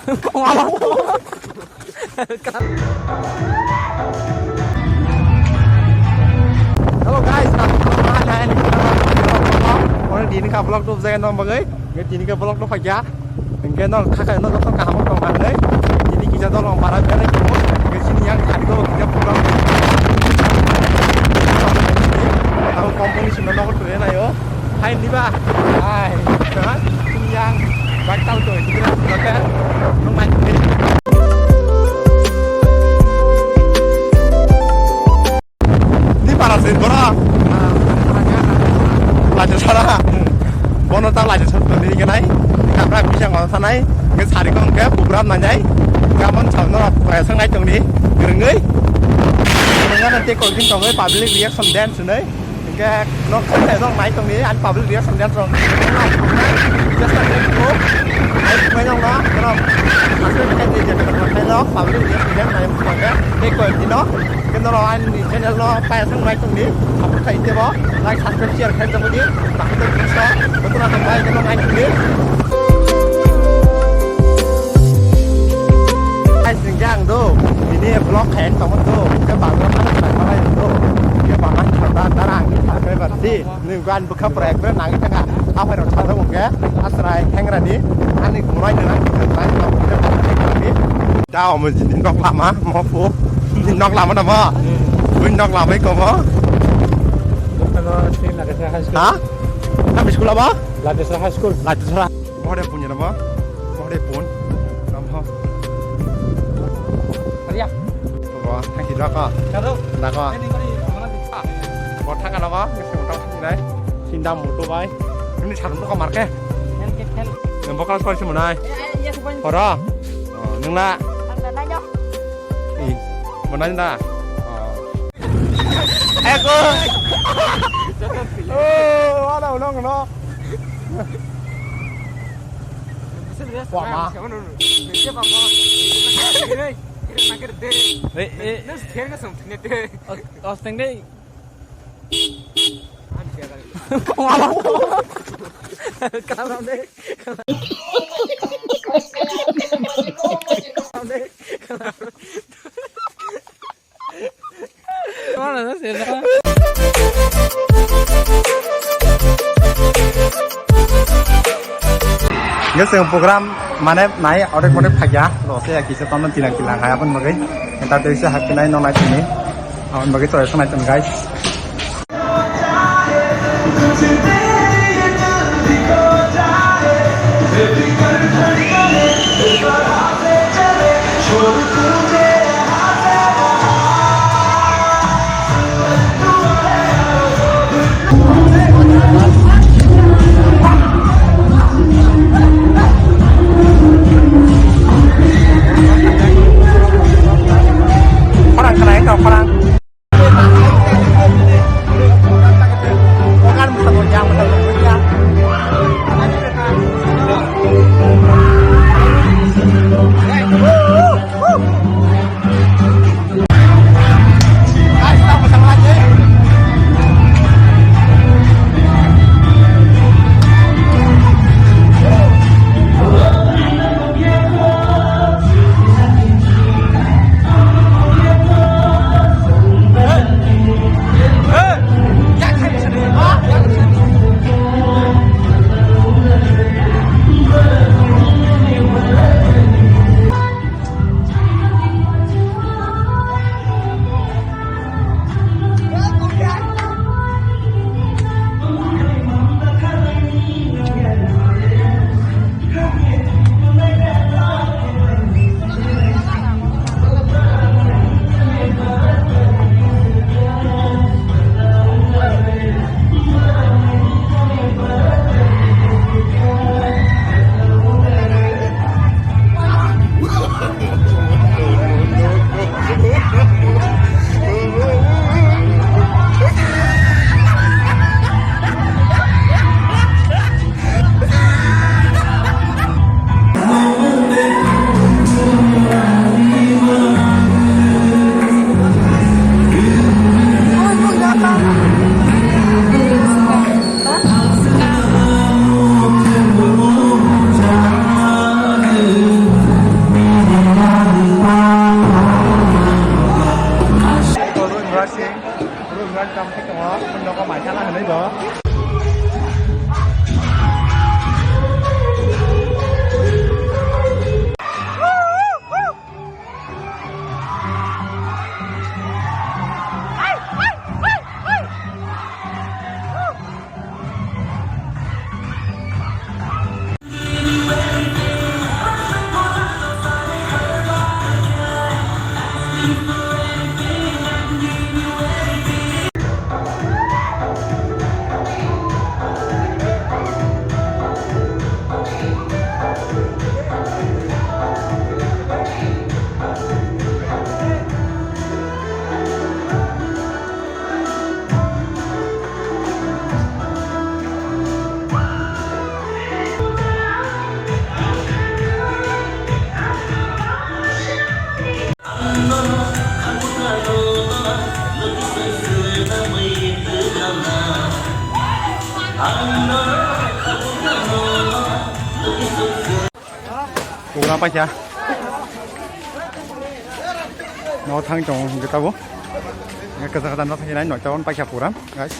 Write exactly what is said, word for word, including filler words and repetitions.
Hello guys, oro tini kha vlog tubjak no bagwi, tini kha vlog no phaiya. Hingke no khakai no joto kaham tong kha hinui. Tini kisa dolong bara berai tong. Hingke chini yang thani go kisa program. Abo company sino nogo ture nayo. Hai niba. Hai. Ha? Chini yang bak tau to kisa program. Nung mai. Ni para se bora. Laja sara. Bono ta laja sara ni ganai. Kamra bisa ngol sanai. Ke sari kong ke program nanjai. Kaman chal no rok sang nai tong ni. Gerengei. Ngana te ko gin tong public reaction dance nai. Ke nok sai nok nai tong ni an public reaction dance rong. Just like that. Ai mai nong na. Asal ke je je ke public reaction dance nai. Ke ko ni no. Kendo rok ani channel no paya thang nai tong di, support khai tebo, like, subscribe, share khai tebo di, tak tak bisa, betul atau baik kendo nai tong di. Guys, ni jang do, ini vlog khai tong do, ke baru mana tak mana do, ke bahan kata tarang, tak berarti. Ni gan bwkha pura ekbare nangwi thangkha. Aphai rok thangsa mungkhe asrai hengrani ani gumai nang thangsa ni. Da omo jini nok lama mo phu. Ni nok lama da mo. Bui nok lama ko mo. Ano sini lagi saya high school. Ha? Kami sekolah apa? Lagi saya high school. Lagi saya. Mohode punya nama? Mohode pun. Nama? Maria. Wah, thang hidra ka. Kado. Naka. Ini kali mana bisa? Bo thang kana ba? Bisa utang thang nai. Sinda moto bai. Ini sarung to kamar ke. Hel ke hel. Yang bakal sekali semunai. Eh, eh, iya, semuanya. Hora. Oh, nung na. Ang nanay nyo. Ih, manay na. Oh. Eh, ko. Oh, wala ulong no. Wah, ma. Eh, eh. Os, os, teng dei. Kalam dei. Kalam dei. Nge chwng program mane nai odek modek phagya, lo se kisa tamno tilang tilang hai aboni bagwi. Entar tei se hakhe nai nonai tini. Aboni bagwi chwrai sanai tong guys. Khorang khna ekdom khorang. Program paikha. No thang tong hwnkhe tabuk. Kaisa kaisa no thang nai noita on paikha program, guys.